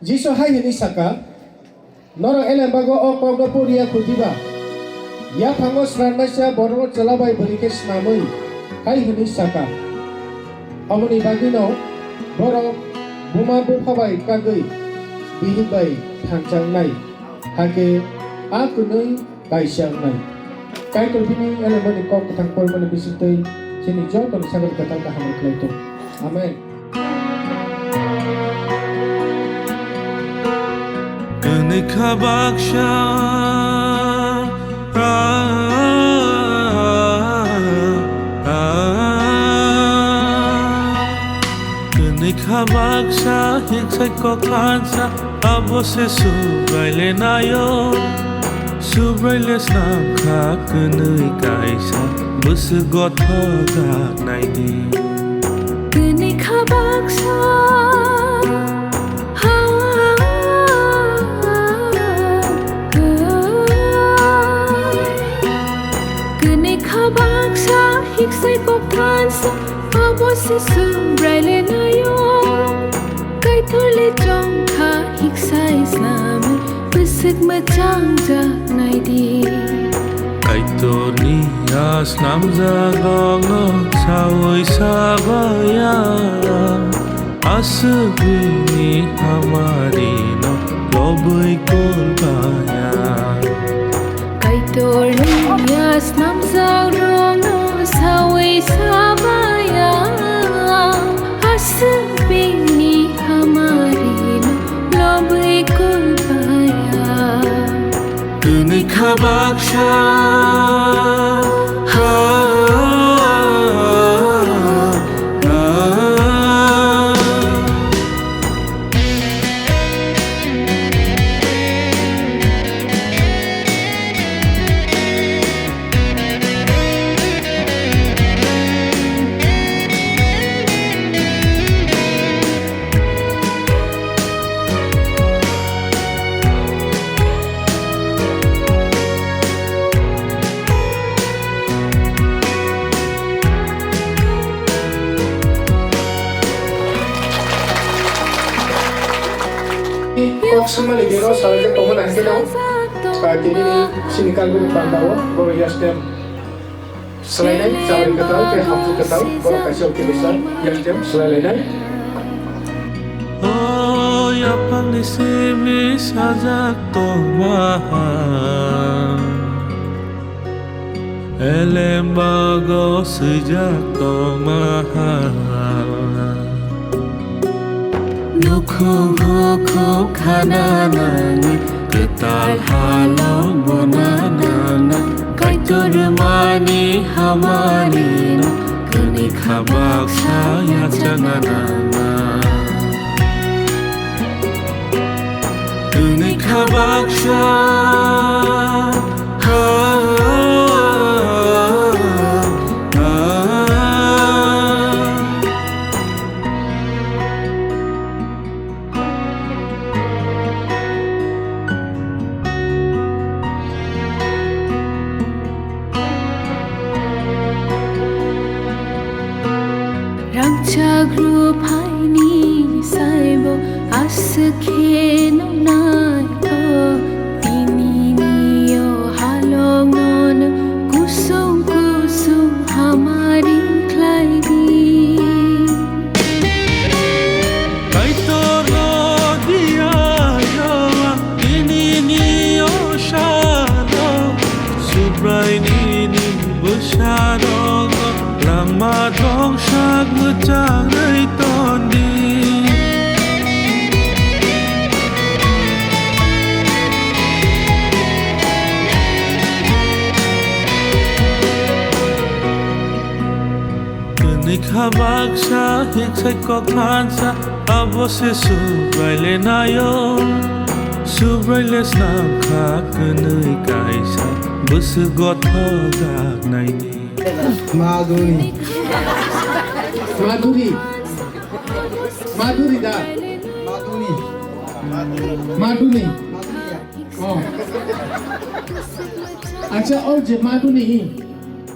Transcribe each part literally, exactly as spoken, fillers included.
Jisu hai hwnwi saka, "Norok elembago o kokno poriya khuti ba? Yaphango srannaisa borokno chwla bai bwrwi khe snamwi hai hwnwi saka, Aboni bagwino borok buma bupha bai kagwi bihik bai thanchang nai, hakhe a kwnwi kaisa wngnai." Kaitor bini elemani kok kwthang porimani bisingtwi chini jotoni sakni kwtal kaham rwkhlai tong. Amen. Kwnwi kha baksa, ah, ah, ah. Kwnwi kha baksa, hiksai kok thansa, abo se Subrai le naio. Subrai le snam kha kwnwi kaisa, bwswk gothok jak nai di. Kwnwi kha baksa, ha, ha, ha, ha. Kwnwi kha baksa, hiksai kok thansa, abo se Subrai le naio. Kaitor le chong kha, hiksai snamwi bwswk mwchang jak nai di. Kaitorni a snamjakrokno saui sabaya, aswk bini hamarino lobwi kulbaya. Kaitorni a snamjakrokno saui sabaya, aswk bini hamarino lobwi kulbaya. Kwnwi kha baksa, ha, ha, ha. Kok swmani bero salai khe tongmani hwnkhe no, ah, tini ni sini Calvary panda o, boro yastem swlainai, chawri kwtal tei hamsung kwtal, borok kaisa uaisa yastem swlailainai. O yaphangni simi sajak tongma ha. Elembago swijak tongma ha. Nukhung hukhung khana nangwi, kwtal halong bona nangna. Kaitor mani hamarino, kwnwi kha baksa yachana nangna. Kwnwi kha baksa, ha, ha, ha. Rangchak ruphaini saibo aswk khe nungnai kho, tinini o halokno nwng kusung kusung hamari khlai di. Kaitorno diya yawa tinini o salo, Subraini ni bwsano lama tongsak mwchangwi tondi. Kwnwi kha baksa, hiksai kok thansa, abo se Subrai le naio. Subrai le snam kha kwnwi kaisa, bwswk gothok jak nai di. Madhuri. Madhuri. Madhuri da. Madhuri. Madhuri. Oh. Acha, o je Madhuri.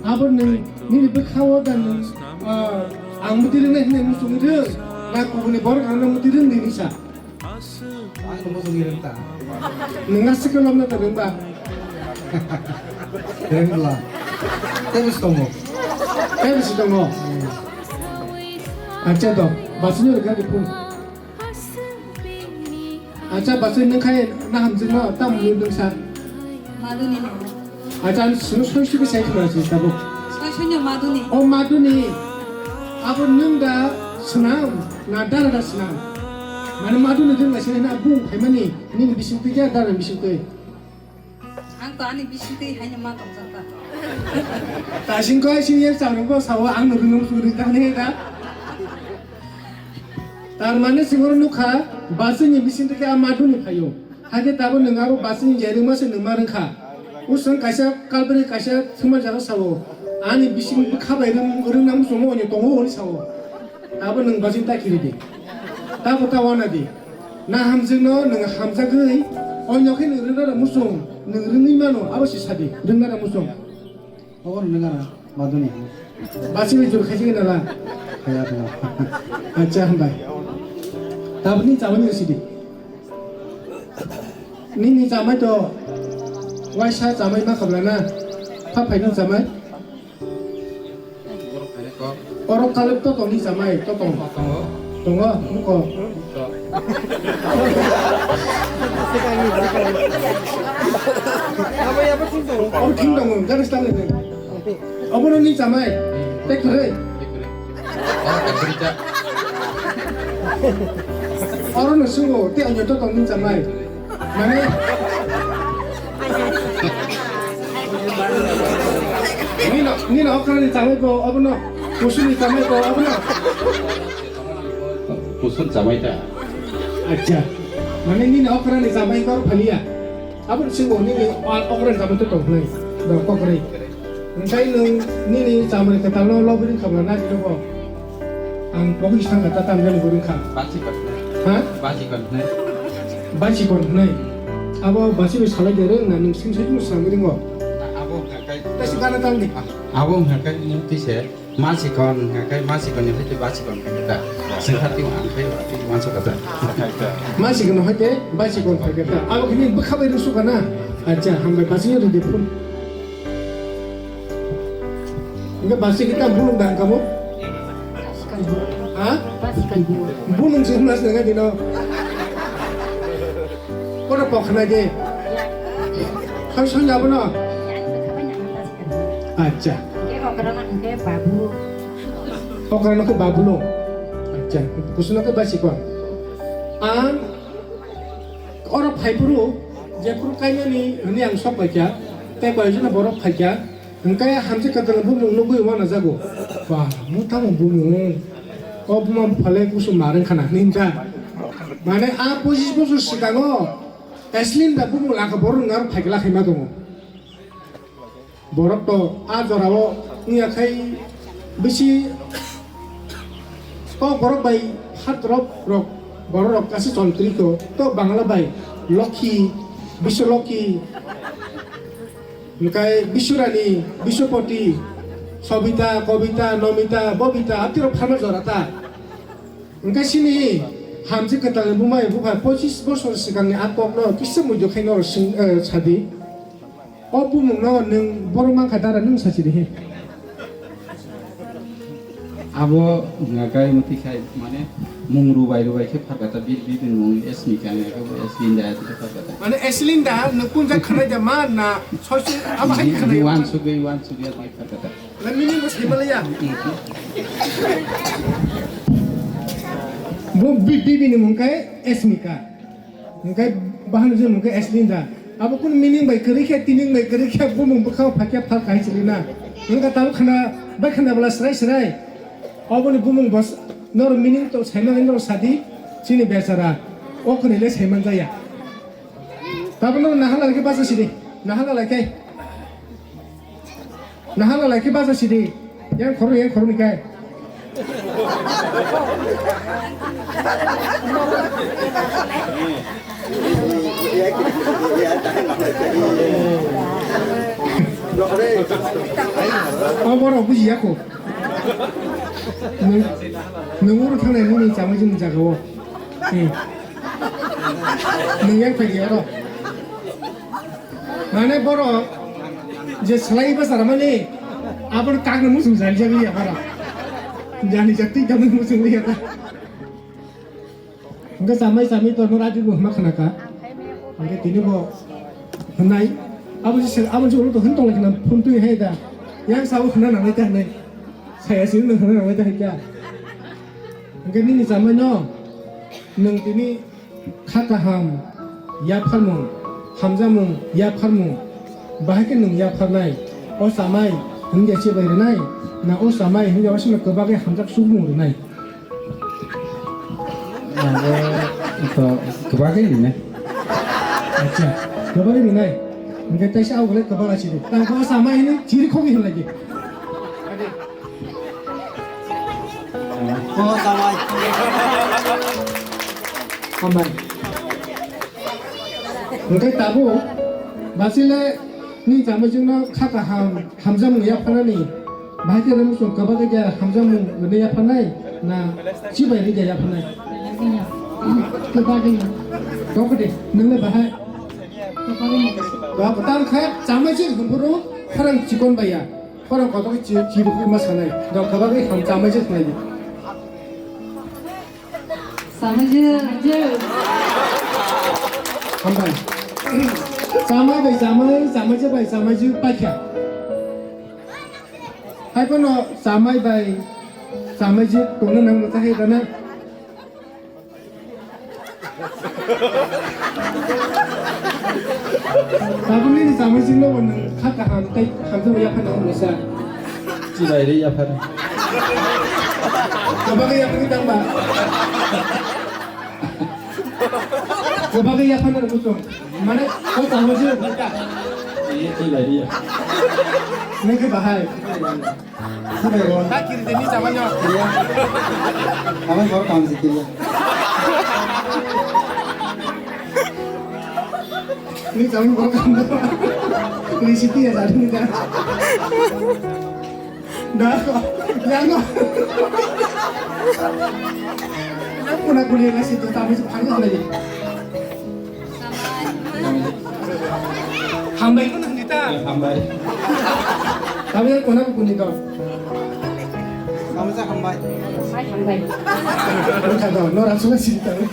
Abo nwng nini bwkhao da nwng, ah, ang mwtwi rwnai hwnwi muchungwi rwng, na kubuni borok rokno mwtwi rwng nini sa? Nwng aswk khe lobna ta nwng ba? Rengla. Tebis tongo. Tebis tongo. Acha do. Basini rega di phone. Acha basini nwng khai na hamjwkma tam nwng sa. Maduni no. Acha, ang sino soi soi sai khna si tabuk. Soi soi no maduni. O maduni. Abo nwng da swnam, na dara da swnam. Mane maduni nwng da swnam na bung phaimani, nini bising twi ya dara bising twi. Ang to ani bising twi haino ma tong jata. Ta sing koi sing yer chang ko sawa ang nwng suri ta ne da. Tar mane singoro nukha, basini bising twi a maduni phayo. Hakhe tabuk nwng abo basini jerwngma se nwng ma rwngkha. Usung kaisa kalbari kaisa thwngma jaga sao. Ani bising bwkha bai rwng-, rwngna muchungo onyo tongo hwnwi sao. Tabuk nwng basini ta kiri di. Tabuk ta wana di. Na hamjwkno nwng hamjagwi onyo khe nwng rwngna muchung, nwng rwngwi mano abo se sadi rwngna muchung. Obo rwngna gana maduni. Basi bai jor khaisi gana la. Kaya tong. Acha hambai. Tabuk ni chamani sidi. Nini chamai to waisa chamai ma khabla na. Pha phai ni chamai. Oro kaluk to tong ni chamai to tong. Tongo, muko. Abo thing tongo, gari stang ni. Obono ni chamai. Tek kore. Oro no sungo, te onyo to tong ni chamai. Mane? Nino, nino okra ni chamai ko, abono. Kusu ni chamai ko, abono. Kusun chamai ta. Acha. Mane nini okra ni chamai ko phalia. Aboni sing bo nini okra ni chamai to tong hnai. Do kokre. Entai nung nini chamai kwtal no lobri khabla na jito ko. Ang pokri sangka ta tam jani gurung kha. Basi kon. Ha? Basi kon hnai. Basi kon hnai. Abo basi bi salai de reng na nung sing sai mo sangri ngo. Na abo ngakai. Tasi gana tam ni. Abo ngakai ni tise. Masikon, kai masikon ni hwnkhe basikon khe ta. Sengkha twi ang khe twi wansa kata. Masikon hwnkhe basikon khe ta. Abo kini bwkha bai rusu kana. Acha, hambai basi yo de phun. Enggak basi kita bulung dah kamu? Ha? Bulung sih mas dengan dino. Kono pokna de. Kau sonya bono. Acha. Hwnkhe okrano hwnkhe babu. Okrano khe babu no. Acha. Kusuno khe basikon. Ang oro phaiphuru jephuru kainani hwnwi ang sok paikha. Tei koyokjona borok phaikha. Hwnkhe hamjwk kwtal bumung nugwi uanajago. Ba, mutamo bumung. O buma buphale kusu marwng khana hwnwi hwnkha. Mane a pochis bosor swkango Eslinda bumung lakha borok naro phaikla khaima tongo. Borok to a jorao wngya khai bisi kok borok bai phatrok rok borok rok kasi chol kri ko to Bangla bai Lokhi, Biswalokhi, hwnkhe Biswrani, Biswapati, Sobita, Kobita, Nomita, Bobita, atirok pharma jora ta. Hwnkhe chini hamjwk kwtalni bumai bupha pochis bosor swkangni a kokno kisa muido khaino sing, eh, sadi. O bumungno nwng borok mankha dara nwng sachirihi. Abo wngkha khe mwtwi khai mane mung rubai rubai khe pharkha ta bini mung Esmika wngkha khe bo Eslinda khe pharkha ta. Mane Eslinda nwng punjak khwnai da ma na soisu abo hai khwnai. Wan sugwi wan sugwi khe pharkha ta. Nwng nini bo saimalaya. Bo bi-, bibini mung khe Esmika. Hwnkhe bahano je mungkhe Eslinda. Abo kunu meaning bai kwrwi khe, tining bai kwrwi khe, bumung bwkhao phaikhe phal kahai chwlwina. Hwnkhe tabuk khana bai khana bwla srai srai. Oboni bumung bos nor meaning to saimani nor sadi chini bechara. O khwnwi le saiman jaya. Tabuk nor nahala khe bacha sidi. Nahala lai khe. Nahala lai khe bacha sidi. Yang khoro, yang khoro ni kai. O borok bujiya kho. Nwng, nwng oro thangnai nini chamai jini jaga o. Hmm. Nwng yang phai di aro. Mane borok je slai bwsa ramani, aboni kagno muchung jali jali ya bara. Jani jati kagno muchung liya ta. Hingke chamai chamai to no radio bo hwnma khna kha. Hingke tini bo hwnai. Abo se, abo se ulo to hwn tong lai khna phun twi hai da. Yang sao hwnna nangnai ta hwnai. Saya sini no hwnna nangnai ta hai kya. Hingke nini chamai no nwng tini kha kaham, yapharmung, hamjakmung, yapharmung, bahai khe nwng yapharnai, o chamai hwnwi ya chibai rwnai, na o chamai hwnwi ya wasano kwbagwi hamjak sukmung rwnai? Abo to kwbagwi rwnai. Acha, kwbagwi rwnai. Hwnkhe taisa abo le kwbala chiri. Tang o chamai hwnwi chiri khogwi hwnlai di. O chamai. Hambai. Hwnkhe tabuk basile ni chamai chwngno kha kaham hamjakmung yapharnani bahai khe rwmwchwng kwbagwi khe hamjakmung rwna yapharnai na chibai rwna yapharnai? Kwbagwi. Tongkhe de, nwng le bahai? Kwbagwi. Ba, tang khe chamai chwng hwnphuru khorang chikon baiya. Khorang kotor chi-, chirikma sanai. Dok kwbagwi ham chamai je khnai. Chamai je, je. Hambai. Chamai bai chamai, chamai je bai chamai je paikha. Hai kono chamai bai chamai je tongna nang mata hai dana. Tabukni ni chamai chwngno bo nwng kha kaham tei hamjakmung yapharna hwnwi sa. Chibai rwi yaphar. Kwbagwi yaphar tangba. Kwbagwi yapharna rwchung. Mane o chamai chwng kha. Chibai rwi yaphar. Nwng khe bahai. Sabai bo. Ta kiri teni sabanyo. Iya. Sabai bo kam sikila. Ni sabai bo kam. Ni siti ya jadi ni da. Da ko. Yang ko. Kuna kuliah nasi tu tapi sepanjang lagi. Hambai ko nang dita. Hambai. Tapi yang kona ko kuni ko. Kamu sa hambai. Hambai. Bukan dong, no rasa sih tahu.